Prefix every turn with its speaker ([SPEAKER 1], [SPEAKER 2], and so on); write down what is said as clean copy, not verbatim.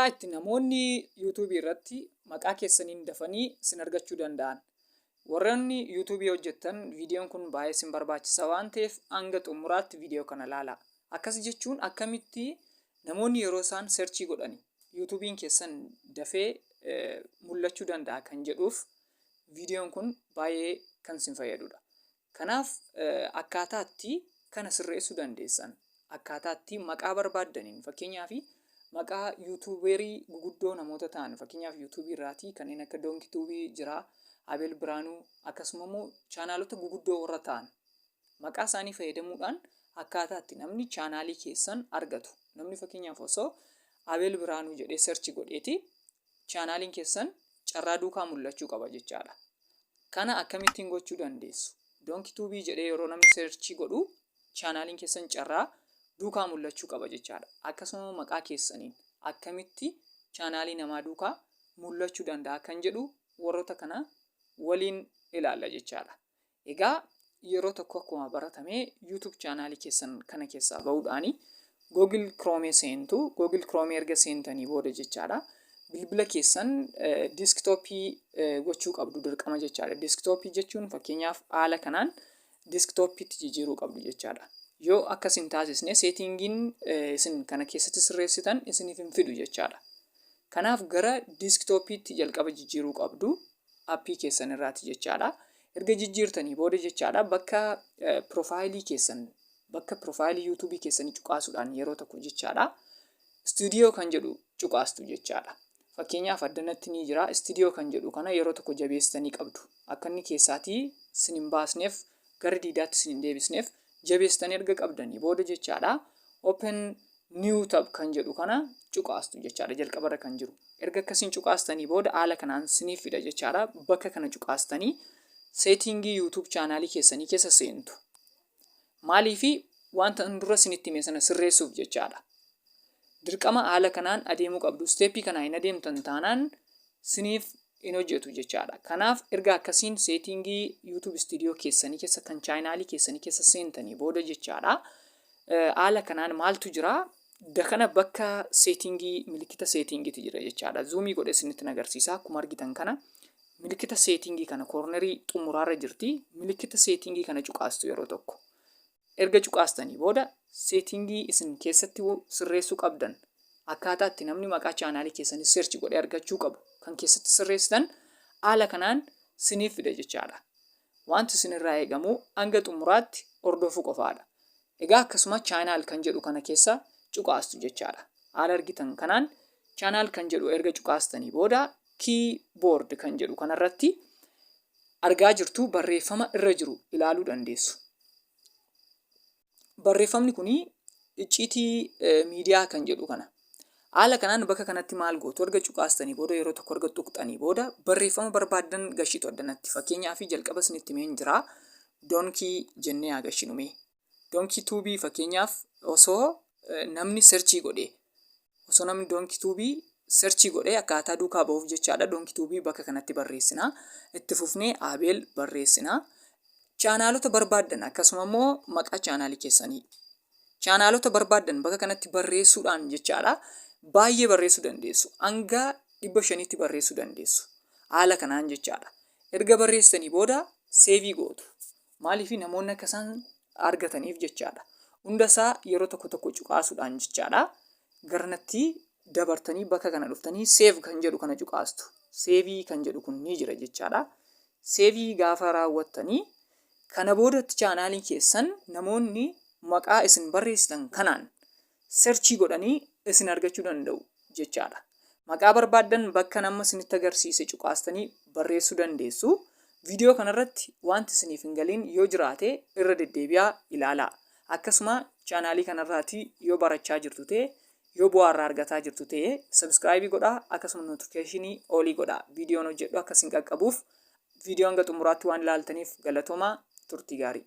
[SPEAKER 1] Itti namoonni YouTubeii irratti maqaa keessaniin dafanii isin argachuu danda'an. Warroonni YouTubeii hojjettan, viidiyoon kun baay'ee isin barbaachisa waan ta'eef hanga xumuraatti viidiyoo kana ilaalaa. Akkas jechuun akkamitti namoonni yeroo isaan searchii godhani YouTubeiin keessan dafee mul'achuu danda'a kan jedhuuf viidiyoon kun baay'ee kan isin fayyadudha. Kanaaf akkaataa itti kana sirreessuu dandeessan, akkaataa itti maqaa barbaaddaniin, fakkeenyaaf maqaa YouTuberii guguddoo namoota ta'an, fakkeenyaaf YouTubeii irraatii kanneen akka Donkey Tubeii jira, Abeel Biraanuu, akkasuma immoo chaanaalota guguddoo warra ta'an maqaa isaanii fayyadamuudhaan akkaataa itti namni chaanaalii keessan argatu. Namni fakkeenyaaf osoo Abeel Biraanuu jedhee search godheeti chaanaaliin keessan carraa duukaa mul'achuu qaba jechaadha. Kana akkamittiin gochuu dandeessu? Donkey Tubeii jedhee yeroo namni searchii godhu chaanaaliin keessan carraa duukaa mul'achuu qaba jechaadha. Akkasuma maqaa keessaniin akkamitti chaanaalii namaa duukaa mul'achuu danda'a kan jedhu warroota kana waliin ilaalla jechaadha. Egaa yeroo tokko akkuma baratamee YouTube chaanaalii keessan kana keessaa bahuudhaani Google Chrome seentu. Google Chrome erga seentanii booda jechaadha, bilbila keessan desktopii gochuu qabdu dirqama jechaadha. Desktopii jechuun fakkeenyaaf haala kanaan desktopiitti jijjiiruu qabdu jechaadha. Yoo akkas hin taasisne, settingiin isin kana keessatti sirreessitan isiniif hin fidu jechaadha. Kanaaf gara desktopiitti jalqaba jijjiiruu qabdu appii keessan irraati jechaadha. Erga jijjiirtanii booda jechaadha, bakka profileii keessan, bakka profileii YouTubeii keessanii cuqaasuudhaan yeroo tokko jechaadha, Studio kan jedhu cuqaastu jechaadha. Fakkeenyaaf addanatti ni jira. Studio kan jedhu kana yeroo tokko jabeessitanii qabdu. Akka inni keessaatii isin hin baasneef, gara diidaatti isin hin deebisneef jabeessitanii erga qabdanii booda jechaadha, Open new tab kan jedhu kana cuqaastu jechaadha, jalqabarra kan jiru. Erga akkasiin cuqaastanii booda haala kanaan siniif fida jechaadha. Bakka kana cuqaastanii settingii YouTube chaanaalii keessanii keessa seentu. Maaliifi? Wanta dura sinitti hime sana sirreessuuf jechaadha. Dirqama haala kanaan adeemuu qabdu. Steppii kanaan hin adeemtan taanaan siniif hin hojjetu jechaadha. Kanaaf erga akkasiin settingii YouTube Studio keessanii keessa, kan chaanaalii keessanii keessa seentanii booda jechaadha, haala kanaan maaltu jira? Kana bakka settingii milikita settingiitu jira jechaadha. Zoomii godhee isinitti agarsiisa. Akkuma argitan kana milikita settingii kana cornerii xumuraarra jirti. Milikita settingii kana cuqaastu yeroo tokko. Erga cuqaastanii booda settingii isin keessatti sirreessuu qabdan, akkaataa itti namni maqaa chaanaalii keessanii search godhee argachuu qabu kan keessatti sirreessitan haala kanaan siniif fida jechaadha. Wanti isinirraa eegamu hanga xumuraatti hordofuu qofaadha. Egaa akkasuma channel kan jedhu kana keessa cuqaastu jechaadha. Haala argitan kanaan channel kan jedhu erga cuqaastanii booda keyboard kan jedhu kanarratti argaa jirtu, barreeffama irra jiru ilaaluu dandeessu. Barreeffamni kuni icciitii miidiyaa kan jedhu kana. Haala kanaan bakka kanatti maal gootu? Erga cuqaastanii booda, yeroo tokko erga tuqxanii booda barreeffama barbaaddan gashitu addanatti. Fakkeenyaaf jalqaba isinitti himeen jira. Donkey jennee haa gashinu mee. Donkey Tubeii fakkeenyaaf osoo namni searchii godhee, osoo namni Donkey Tubeii searchii godhee akkaataa duukaa ba'uuf jechaadha. Donkey Tubeii bakka kanatti barreessina. Itti fufnee Abeel barreessina. Chaanaalota barbaaddan, akkasuma immoo maqaa chaanaalii keessanii. Chaanaalota barbaaddan bakka kanatti barreessuudhaan jechaadha, baay'ee barreessuu dandeessu. Hanga 500tti barreessuu dandeessu. Haala kanaan jechaadha. Erga barreessanii booda saveii gootu. Maaliif? Namoonni akka isaan argataniif jechaadha. Hundasaa yeroo tokko tokko cuqaasuudhaan jechaadha, garanatti dabartanii bakka kana dhuftanii save kan jedhu kana cuqaastu. Saveii kan jedhu kun ni jira jechaadha. Saveii gaafa raawwattanii kana boodatti chaanaalii keessan namoonni maqaa isin barreessitan kanaan searchii godhanii isin argachuu danda'u jechaadha. Maqaa barbaaddan bakka nama isinitti agarsiise cuqaastanii barreessuu dandeessu. Viidiyoo kanarratti wanti isiniif hin galiin yoo jiraate irra deddeebi'aa ilaalaa. Akkasuma chaanaalii kanarraati yoo barachaa jirtu ta'e, yoo bu'aa irraa argataa jirtu ta'e, subscribeii godhaa, akkasuma notificationii allii godhaa, viidiyoon hojjedhu akka isin qaqqabuuf. Viidiyoo hanga xumuraatti waan ilaaltaniif galatoomaa, turtii gaarii.